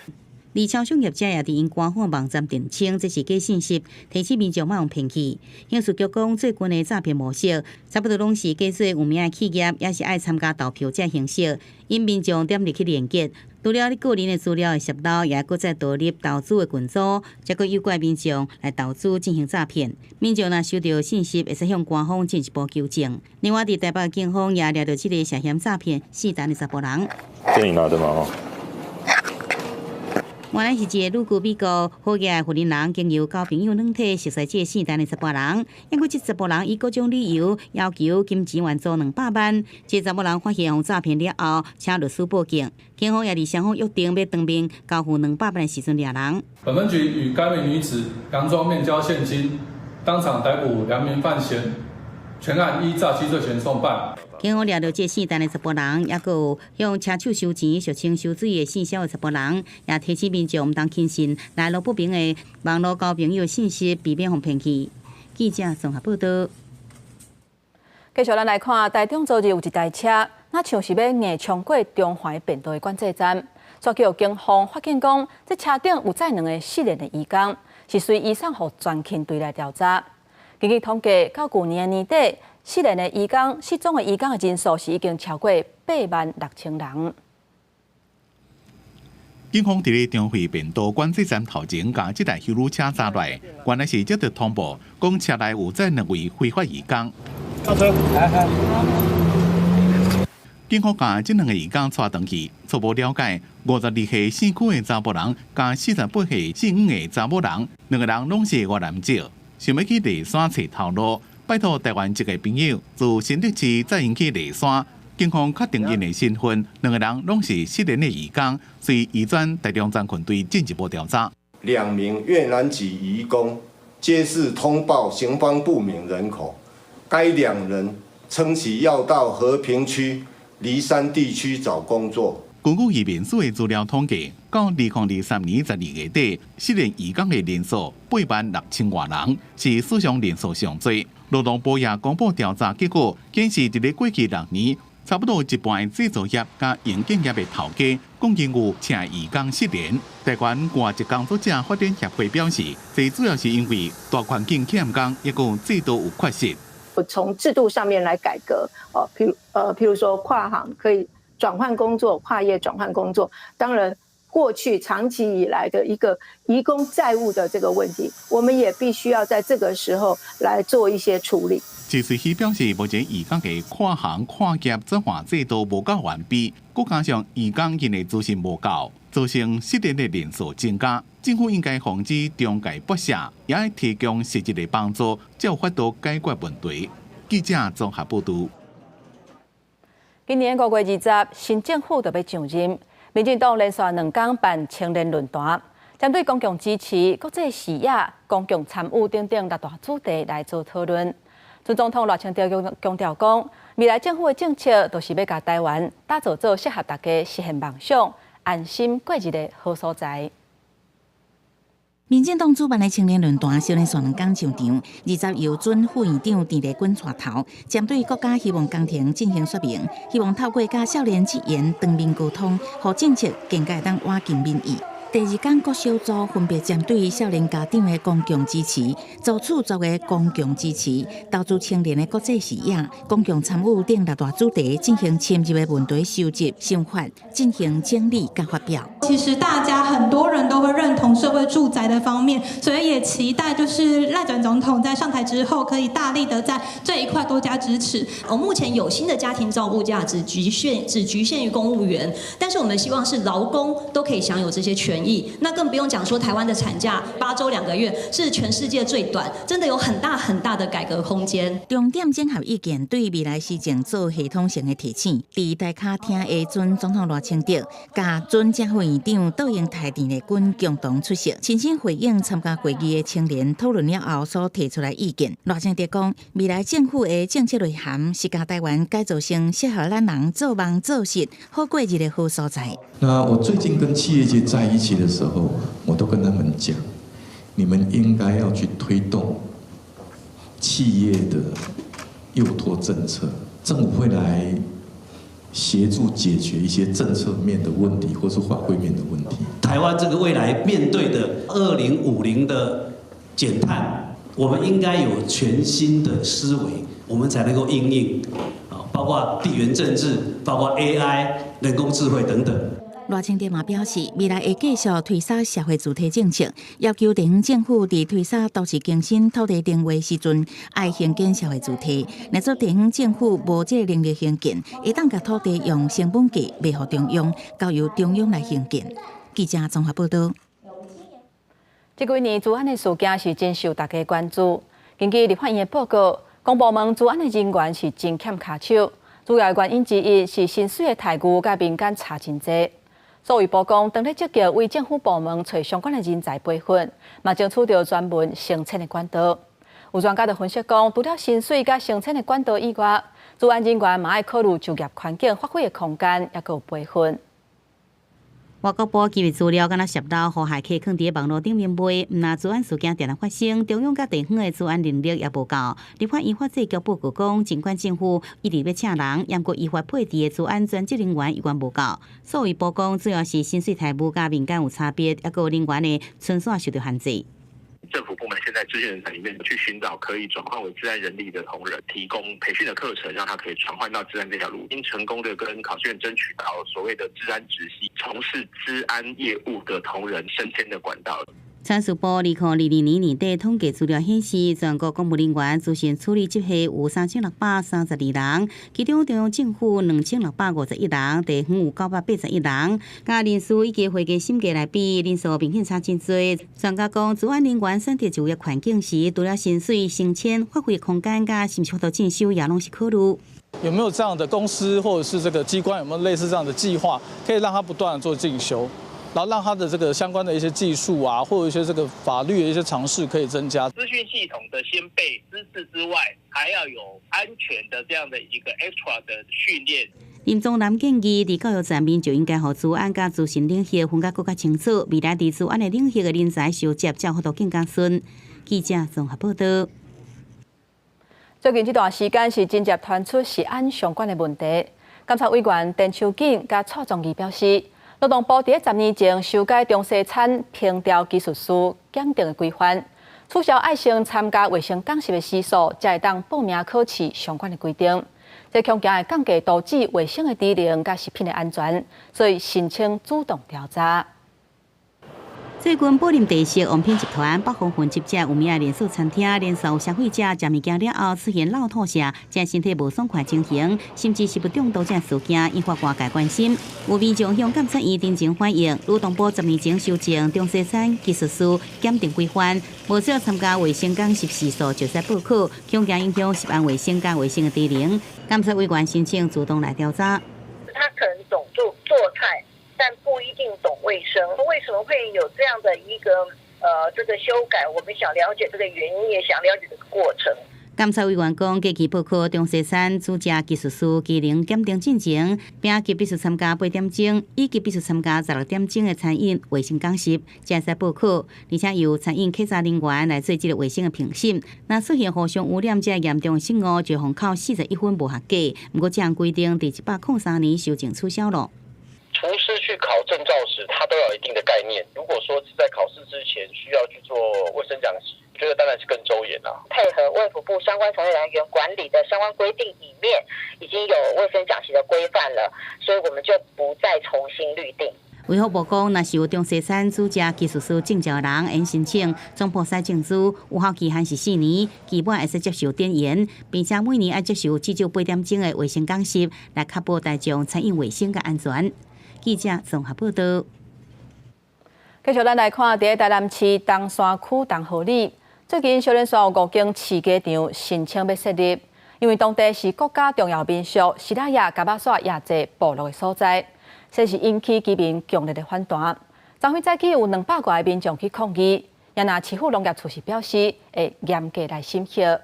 而超商業者也佇𪜶官方網站澄清，這是假信息，提醒民眾莫予騙去。刑事局講，最近的詐騙模式，差不多攏是假做有名的企業，抑是愛參加投票這形式，引民眾點入去連結。除了你個人的資料會洩露，也閣再導入投資的群組，才閣誘拐民眾來投資進行詐騙。民眾若收著信息，會使向官方進一步求證。另外，佇台北警方也掠著這个涉嫌詐騙姓陳的查埔人。這你拿的嗎？原來是一个旅居美國好額的婦人，經由交朋友軟體熟似這个姓陳的查埔人，毋過這查埔人以各種理由要求金錢援助200萬。這查某人發現予詐騙了後，請律師報警，警方也佇雙方約定欲當面交付兩百萬的時陣掠人。本分局與該名女子佯裝面交現金，當場逮捕兩名犯嫌，全案依詐欺罪嫌送辦。警方掠著這姓陳的查埔人，抑閣有向車手收錢、俗稱收水的姓蕭的查埔人，也提醒民眾毋通輕信來路不明的網路交朋友信息，避免予騙去。記者綜合報道。繼續咱來看，台中昨日有一台車，若像是欲硬衝過中環便道的管制站，煞予警方發現講，這車頂有載兩个失聯的移工，是隨移送予全勤隊來調查。根據統計，到舊年的年底，失聯的移工、失蹤的移工的人數是已經超過86,000人。警方佇咧中會便道管制站頭前，共這台休旅車查落來，原來是接著通報，講車內有載兩位非法移工。上車，來來。警方共這兩个移工帶轉去，初步了解，52歲姓許的查埔人，佮48歲姓黃的查某人，兩个人攏是越南籍，想欲去麗山揣頭路，拜託台灣籍的朋友自新竹市載𪜶去麗山。警方確定𪜶的身份，兩個人攏是失聯的移工，隨移轉台中專勤隊進一步調查。兩名越南籍移工皆是通報行方不明人口。該兩人稱其要到和平區梨山地區找工作。根據移民署的資料統計，到2023年12月底，失聯移工的人數8萬6千外人，是史上人數上濟。勞動部也公布調查結果，顯示佇咧過去6年，差不多一半的製造業佮營建業的頭家，講𪜶有請移工失聯。台灣外籍工作者發展協會表示，這主要是因為大環境欠工，抑閣制度有缺失。從制度上面來改革，哦，譬如說跨行可以轉換工作，跨業轉換工作。當然，過去長期以來的一個移工債務的這個問題，我們也必須要在這個時候來做一些處理。謝瑞熙表示，目前移工的跨行跨業轉換制度無夠完備，閣加上移工𪜶的資訊無夠，造成失聯的人數增加。政府應該防止中介剝削，也愛提供實質的幫助，才有法度解決問題。記者綜合報導。今年5月20，新政府就欲上任，民進黨連續兩工辦青年論壇，針對公共支持、國際視野、公共參與等等六大主題來做討論。前總統賴清德強調講，未來政府的政策就是欲共台灣打造做適合大家實現夢想、安心過日的好所在。民進黨主辦的青年論壇，小連續兩工上場，20由準副院長鄭麗君帶頭，針對國家希望工程進行說明，希望透過佮少年議員當面溝通，予政策更加會當倚近民意。第二講各小組分別針對少年家長的公共支持、租厝族的公共支持、投資青年的國際視野、公共參與等六大主題進行深入的問題收集、想法進行整理佮發表。其實大家很多人都會認同社會住宅的方面，所以也期待就是賴轉總統在上台之後，可以大力的在這一塊多加支持。哦，目前有薪的家庭照顧假只局限於公務員，但是我們希望是勞工都可以享有這些權益。那更不用講說台灣的產假8週2個月是全世界最短，真的有很大很大的改革空間。重點整合意見，對未來施政做系統性的提醒。佇台跤聽的準總統賴清德，佮準正副院長杜英台、鄭麗君共同出席，親身回應參加會議的青年討論了後所提出來意見。賴清德講，未來政府的政策內涵是共台灣改造成適合咱人做夢做實、好過日的好所在。那我最近跟企業界在一起的時候，我都跟他們講，你們應該要去推動企業的幼托政策，政府會來協助解決一些政策面的問題，或是法規面的問題。台灣這個未來面對的2050的減碳，我們應該有全新的思維，我們才能夠因應啊，包括地緣政治，包括 AI、人工智慧等等。賴清德嘛表示，未來會繼續推捒社會住宅政策，要求地方政府佇推捒都市更新土地定劃時陣，愛興建社會住宅。若做地方政府無這個能力興建，會當共土地用成本價賣予中央，交由中央來興建。記者綜合報道。這幾年資安的事件是真受大家關注。根據立法院的報告，公部門資安的人員是真欠跤手，主要原因之一是薪水的待遇佮民間差真濟。數位部講，當咧積極為政府部門揣相關的人才培訓，嘛爭取著專門升遷的管道。有專家就分析講，除了薪水佮升遷的管道以外，資安人員嘛愛考慮就業環境、發揮的空間，抑閣有培訓。外交部機密資料敢若洩漏，予駭客囥佇網路頂面賣，毋但資安事件定定發生，中央佮地方的資安能力也無夠。立法院法制局報告講，儘管政府一直欲請人，毋過依法配置的資安專職人員依然無夠。數位部講，主要是薪水待遇佮民間有差別，抑閣有人員的春線受著限制。政府部門現在資訊人才裡面去尋找可以轉換為資安人力的同仁，提供培訓的課程，讓他可以轉換到資安這條路。已經成功的跟考試院爭取到所謂的資安職系，從事資安業務的同仁升遷的管道。產事部2022年年底統計資料顯示，全國公務人員資訊處理職系有3632人，其中中央政府2651人，地方有981人。佮人事以及會計審計來比，人數明顯差真濟。專家講，資安人員選擇就業環境時，除了薪水、升遷、發揮空間，佮是毋是有法度進修，也攏是考慮。有沒有這樣的公司或者是這個機關，有沒有類似這樣的計劃，可以讓他不斷的做進修？然後讓他的這個相關的一些技術啊，或者一些這個法律的一些常識可以增加。資訊系統的先備知識之外，還要有安全的這樣的一個 extra 的訓練。林宗南建議，佇教育層面就應該予資安佮資訊領域分甲閣較清楚，未來佇資安的領域的人才收集才有法度更加順。記者綜合報道。最近這段時間是真濟傳出食安相關的問題。監察委員陳秋瑾佮蔡宗義表示，勞動部佇10年前修改中西餐烹調技術師檢定的規範，取消愛先參加衛生講習的時數，才會當報名考試相關的規定。這恐驚會降低廚子衛生的知能佮食品的安全，所以申請主動調查。最近，寶林地色王品集團北方分集這有名的連鎖餐廳，連續有消費者食物件了後出現落吐瀉、這身體無爽快情形，甚至食物中毒這事件，引發外界關心。有民眾向監察院陳情反映，勞動部10年前修正中西餐技術師檢定規範，無需要參加衛生講習時數就使報考，恐驚影響食安衛生佮衛生的知能。監察委員申請主動來調查。他可能懂做做菜。但不一定懂衛生，為什麼會有這樣的一個這個修改？我們想了解這個原因，也想了解這個過程。監察委員講，過去報考中西餐煮食技術師技能檢定進前，丙級必須參加8點鐘，乙級必須參加16點鐘的餐飲衛生講習，才會使報考。而且由餐飲稽查人員來做這個衛生的評審。若出現互相污染這嚴重失誤，就予扣41分無合格。毋過這項規定佇103年修正取消了。廚師去考證照時，他都有一定的概念。如果說是在考試之前需要去做衛生講習，我覺得當然是更周延啦。配合衛福部相關從業人員管理的相關規定裡面，已經有衛生講習的規範了，所以我們就不再重新律定。衛福部講，若是有中西餐煮食技術師證照的人，會申請總鋪師證書，有效期限是4年，期滿會使接受展延，並且每年愛接受至少8點鐘的衛生講習，來確保大眾餐飲衛生佮安全。記者綜合報道。繼續，咱來看佇台南市東山區東河里，最近小連續有五間飼雞場申請欲設立，因為當地是國家重要民俗西拉雅伽馬索夜祭部落的所在，這是引起居民強烈的反彈。昨昏早起有200外個民眾去抗議，也若市府農業處是表示會嚴格來審核。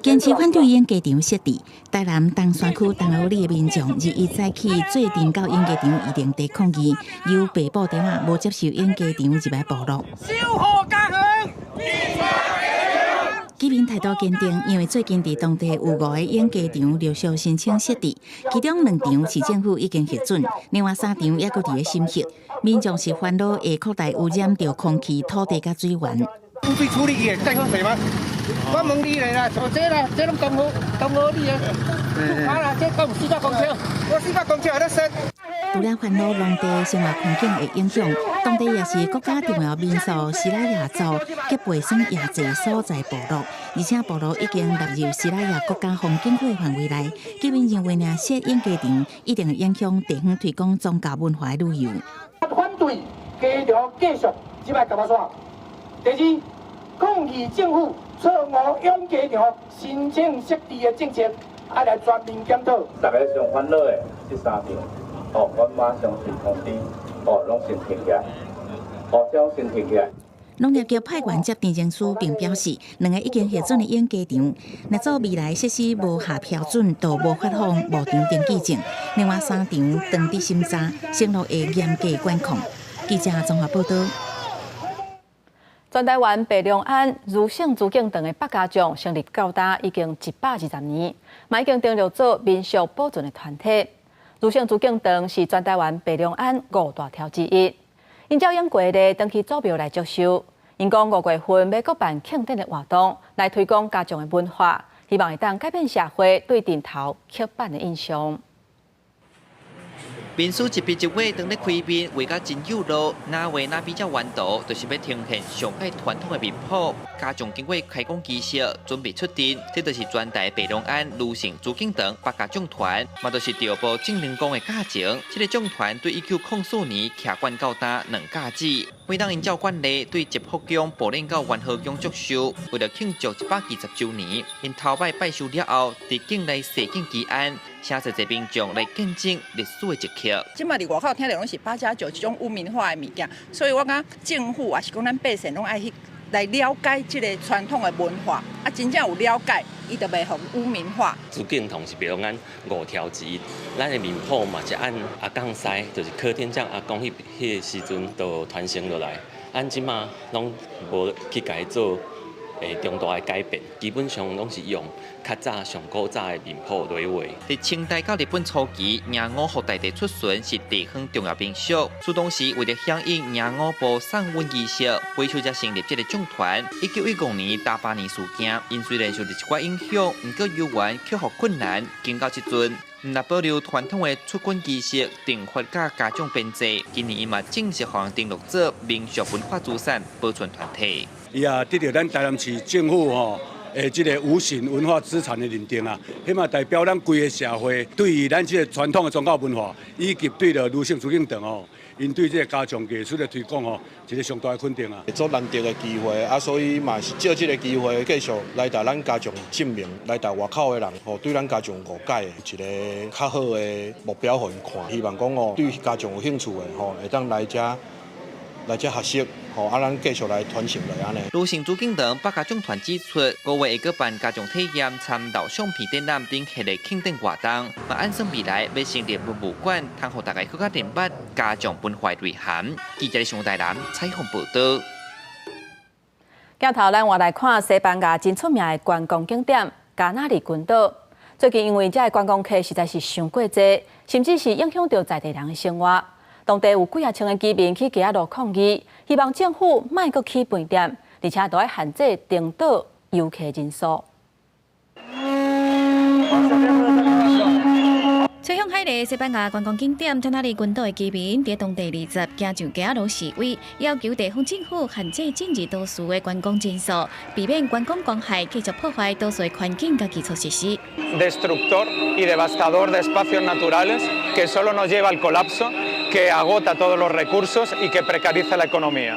堅持反對養雞場設置，台南東山區東河里的民眾日一早起做陣到養雞場預定地抗議，由白布條仔無接受養雞場入來部落。守護家園。居民態度堅定，因為最近佇當地有五个養雞場陸續申請設置，其中兩場市政府已經核准，另外三場猶閣佇咧審核。民眾是煩惱會擴大污染著空氣、土地佮水源。污水處理器會蓋好勢嗎？我問你咧啦，像這啦，這攏東河東河里的，啊啦，這敢有400公尺？我400公尺還咧說。除了煩惱農地生活環境會影響，當地也是國家重要民俗西拉雅族及背耍夜祭所在部落，而且部落已經納入西拉雅國家風景區範圍內。居民認為呢，設養雞場一定會影響地方推廣宗教文化旅遊。反對雞場繼續入來伽馬索。第二，抗議政府錯誤養雞場申請設置的政策，愛來全面檢討。大家上煩惱的這三場，哦，阮馬上隨通知，哦，攏先停起來，哦，這攏先停起來。農業局派員接陳情書，並表示，兩个已經核准的養雞場，若做未來設施無合標準，就無發放牧場登記證。另外三場當佇審查，承諾會嚴格管控。記者綜合報道。全台灣白龍庵儒聖茱景堂的百家將成立到今已經120年，嘛已經登錄做民俗保存的團體。儒聖茱景堂是全台灣白龍庵五大柱之一，𪜶照樣規例轉去祖廟來祝壽。𪜶講5月份欲閣辦慶典的活動，來推廣家將的文化，希望會當改變社會對陣頭刻板的印象。面書一筆一畫，當咧開面畫甲真有路，哪畫哪比較彎道，就是欲呈現上蓋傳統的面譜。家將經過開工儀式，準備出陣，這就是全台白龍庵儒聖茱景堂百家將團，嘛就是調埔正靈宮的教程。這个將團對1904年徛館到今兩甲子，每當𪜶照慣例對集福宮步練到元和宮祝壽，為著慶祝120週年，𪜶頭擺拜壽了後，佇境內踅境祈安，請濟濟民眾來見證歷史的一刻。這馬佇外口聽著攏是八加九這種污名化的物件，所以我感覺政府抑是講咱百姓攏愛去來了解這個傳統的文化，啊，真正有了解，伊就袂予污名化。紫禁堂是白龍庵五條之一，咱的麵譜嘛是按阿公師，就是柯天將阿公彼彼个時陣就傳承落來，按這馬攏無去共伊做重大的改變，基本上攏是用較早上古早的麵譜來畫。佇清代到日本初期，迎五福大帝出巡是地方重要民俗。自當時為著響應迎五步送瘟儀式，回手才成立這个眾團。1915年大巴尼事件，𪜶雖然受著一寡影響，毋過猶原克服困難，經到這陣，毋但保留傳統的出軍儀式、懲罰佮家長編制，今年伊嘛正式予人登錄做民俗文化資產保存團體。伊也得著咱台南市政府吼的這个無形文化資產的認定啊，彼嘛代表咱規个社會對於咱這个傳統的宗教文化，以及對著盧姓紫禁堂吼，𪜶對這个家長藝術的推廣吼，一个上大的肯定啊。足難得的機會啊，所以嘛是藉這个機會繼續來共咱家眾證明，來共外口的人吼對咱家眾誤解一个較好的目標予𪜶看，希望講哦對家眾有興趣的吼，會當來遮來遮學習。吼，啊，咱繼續來傳承落按呢。盧姓紫禁堂百家將團指出，五月會閣辦家眾體驗參老相片展覽等系列慶典活動，嘛按算未來欲成立文物館，通予大家閣較認捌家眾文化內涵。記者上台南採訪報導。鏡頭咱換來看西班牙真出名的觀光景點加那利群島。最近因為這个觀光客實在是傷過濟，甚至是影響著在地人的生活。當地有幾仔千个居民去街仔路抗議，希望政府莫閣起飯店，而且都愛限制登島遊客人數。吹向海里西班牙觀光景點加那利群島的居民，佇當地20行上街仔路示威，要求地方政府限制進入島嶼的觀光人數，避免觀光光害繼續破壞島嶼環境佮基礎設施。 Destructor y devastador de espacios naturales que solo nos lleva al colapso, que agota todos los recursos y que precariza la economía.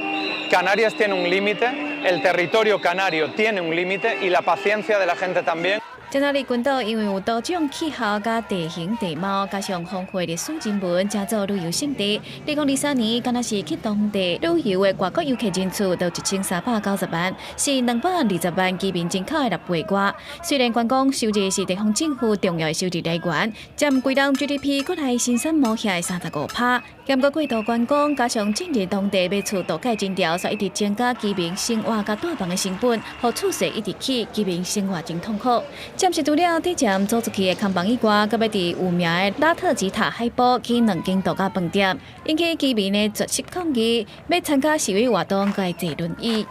Canarias tiene un límite, el territorio canario tiene un límite y la paciencia de la gente también. 加那利群島因為有多種氣候佮地形地貌，加上豐富的歷史人文，成做旅遊勝地。2023年，敢若是去當地旅遊的外國遊客人次都1390萬，是220萬居民人口的6倍外。雖然觀光收入是地方政府重要的收入來源，佔規人 GDP 國內生產模型的35%。兼過過度觀光，加上進入當地買厝度假人潮，煞一直增加居民生活佮住房的成本，予厝稅一直起，居民生活真痛苦。暫時除了底站租出去的空房以外，閣欲佇有名的拉特吉塔海埔起兩間度假飯店，引起居民的絕食抗議，欲參加示威活動，閣愛坐輪椅。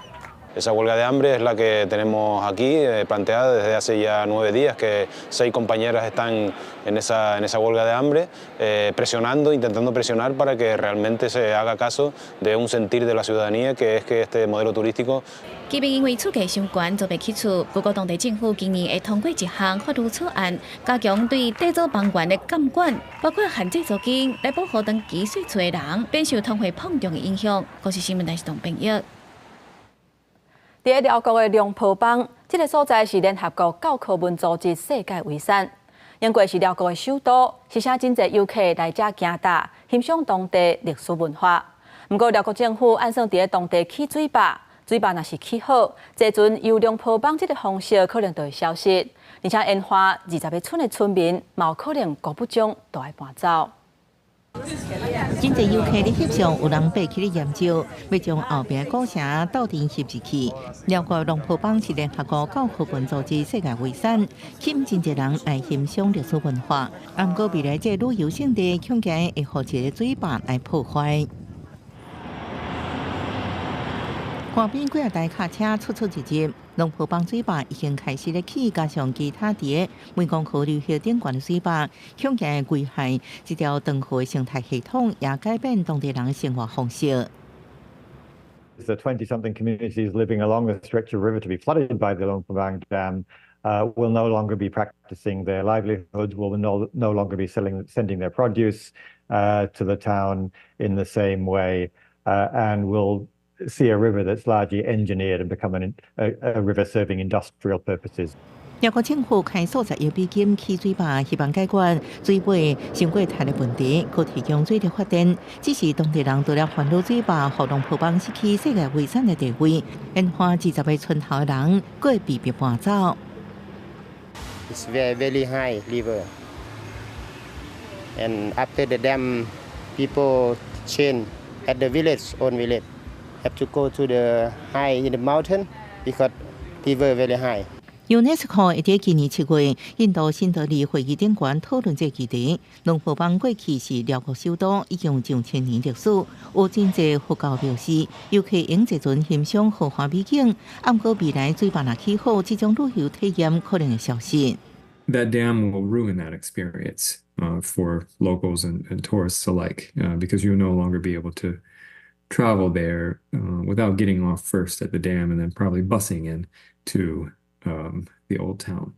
Esa huelga de hambre es la que tenemos aquí planteada desde hace ya 9 días, que seis compañeras están en esa huelga de hambre, presionando, intentando presionar para que realmente se haga caso de un sentir de la ciudadanía, que es que este modelo turístico 居民因為厝價傷懸，租袂起厝。不過當地政府今年會通過一項法律草案，加強對地租房源的監管，包括限制租金，來保護長期稅厝的人，免受通貨膨脹的影響。公視新聞台是董編譯。佇寮國的龍坡邦，這个所在是聯合國教科文組織世界遺產。英國是寮國的首都，是啥真濟遊客來遮行踏，欣賞當地歷史文化。毋過寮國政府按算佇當地起水壩，水壩若是起好，坐船遊龍坡邦這个方式可能就會消失，而且沿岸20个村的村民，嘛有可能五不鐘都愛搬走。真濟遊客咧翕相，有人爬起咧研究，欲將後壁古城鬥陣翕入去。寮國龍坡邦是聯合國教科文組織世界遺產，吸引真濟人來欣賞歷史文化。毋過未來這個旅遊勝地，恐驚會予一個水壩來破壞。岸邊幾仔台卡車出出入入，龍坡邦水壩已經開始咧起，加上其他佇湄公河流域頂懸的水壩，恐驚會危害這條長河的生態系統，也改變當地人的生活方式。 The 20-something communities living along the stretch of river to be flooded by the Luang Prabang Dam will no longer be practicing their livelihoods, will no longer be sending their produce to the town in the same way, and will see a river that's largely engineered and become a river serving industrial purposes. 寮國政府開數十億美金起水壩，希望解決水位傷過低的問題，閣提供水力發電。只是當地人除了煩惱水壩，予龍坡邦失去世界遺產的地位，延緩20個村頭的人閣會被迫搬走。 It's very very high river, and after the dam, people change at the village, own village, have to go to the high in the mountain because river very high. UNESCO 會佇今年7月，印度新德里會議頂懸討論這個議題。龍坡邦過去是寮國首都，已經有上千年歷史。有真濟佛教廟寺，遊客用坐船欣賞豪華美景。毋過未來水壩若起好，這種旅遊體驗可能會消失。 That dam will ruin that experience for locals and tourists alike, because you'll no longer be able to travel there without getting off first at the dam and then probably busing in to the old town.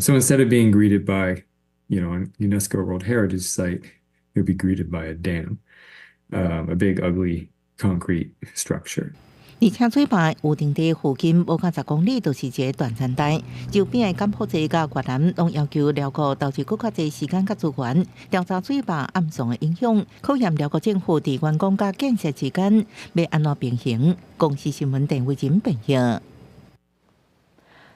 So instead of being greeted by a UNESCO World Heritage Site, you'll be greeted by a dam, a big, ugly concrete structure. 而且水壩有定地附近無到10公里，就是一个斷層帶。周邊的柬埔寨佮越南攏要求寮國投入閣較濟時間佮資源，調查水壩暗藏的影響，考驗寮國政府佇完工佮建設之間欲按怎平衡。公視新聞鄧偉仁編譯。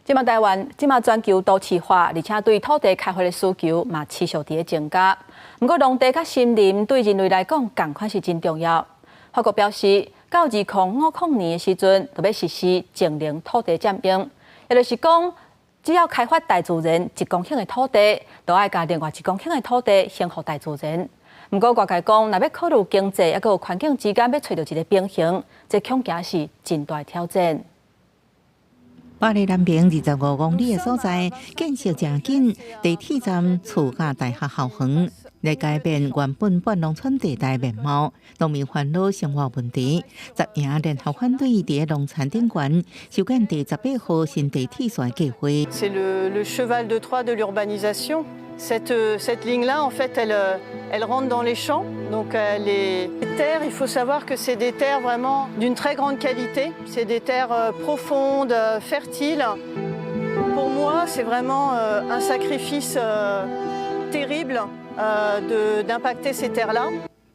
這馬台灣，這馬全球都市化，而且對土地開發的需求嘛持續佇咧增加。毋過農地佮森林對人類來講，仝款是真重要。法國表示，到2050年的時陣，就欲實施淨零土地佔用，也就是講，只要開發大自然1公頃的土地，就愛共另外1公頃的土地還予大自然。毋過外界講，若欲考慮經濟猶閣有環境之間，欲揣著一个平衡，這恐驚是真大挑戰。巴黎南邊25公里的所在，建設誠緊，地鐵站、厝佮大學校園，來改變原本半農村地帶面貌。農民煩惱生活問題，十營聯合反對佇農田頂懸修建第18號新地鐵線計劃。 C'est le cheval de Troie de l'urbanisation. Cette ligne-là, en fait, elle rentre dans les champs. Donc les terres, il faut savoir que c'est des terres vraiment d'une très grande qualité. C'est des terres profondes, fertiles. Pour moi, c'est vraiment un sacrifice terrible d'impacter ces terres-là.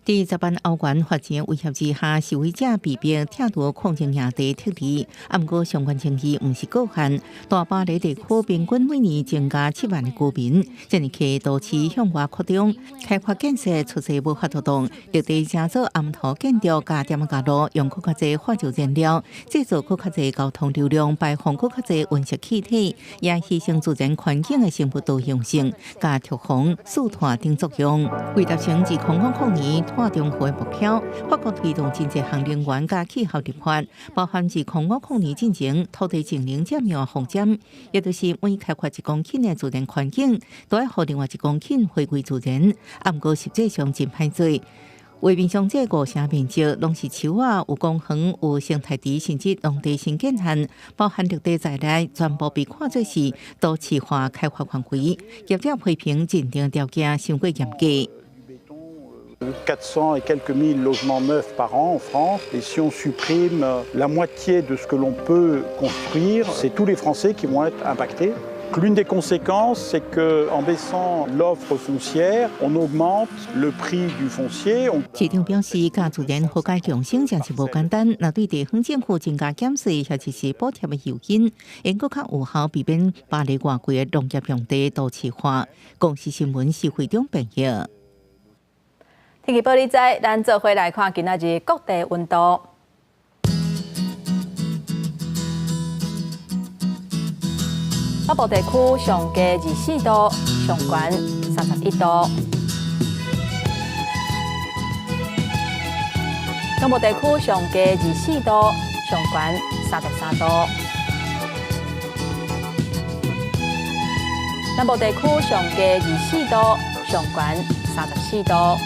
佇10萬歐元罰錢威脅之下，示威者被迫拆除抗爭營地撤離。毋過相關爭議毋是個案，大巴黎地區平均每年增加7萬个居民，這爾濟都市向外擴張，開發建設出世無法度動，綠地成做掩塗建築佮店仔路，用閣較濟化石燃料，製造閣較濟交通流量，排放閣較濟溫室氣體，也犧牲自然環境的生物多樣性，佮預防樹炭等作用。為達成2050年碳中和的目標，法國推動真濟項能源佮氣候立法，包含2050年進前土地淨零佔用方針，也就是每開發1公頃的自然環境，都愛予另外1公頃回歸自然。毋過實際上真歹做。畫面上這五成面積攏是樹仔，有公園、有生態池，甚至農地新建案，包含綠地在內，全部被看作是都市化開發範圍。業者批評認定條件傷過嚴格。 400 et quelques mille logements neufs par an en France. Et si on supprime la moitié de ce que l'on peut construire, c'est tous les Français qui vont être impactés. L'une des conséquences, c'est qu'en baissant l'offre foncière, on augmente le prix du foncier. 市長表示，佮自然和諧共生真是無簡單。若對地方政府增加減稅或者是補貼的誘因，會閣較有效避免巴黎外圍的農業用地都市化。公視新聞是會長編譯。天氣報你知，咱做伙來看今仔日各地溫度。北部地區上低24度，上懸31度。中部地區上低24度，上懸33度。南部地區上低24度，上懸34度。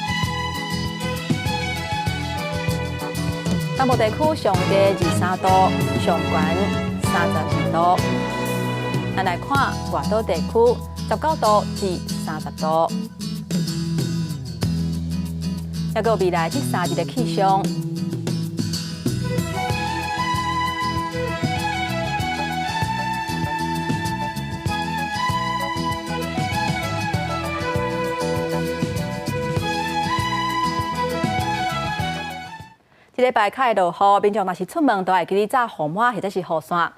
東部地區上低23度，上懸32度。咱來看外島地區，19度至30度。猶閣有未來這3日的氣象。這禮拜較會落雨，民眾若是出門都會記得紮雨帽或者是雨傘。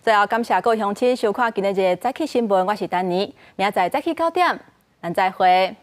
最後感謝各位鄉親收看今日的早起新聞，我是丹妮，明仔載早起9點，咱再會。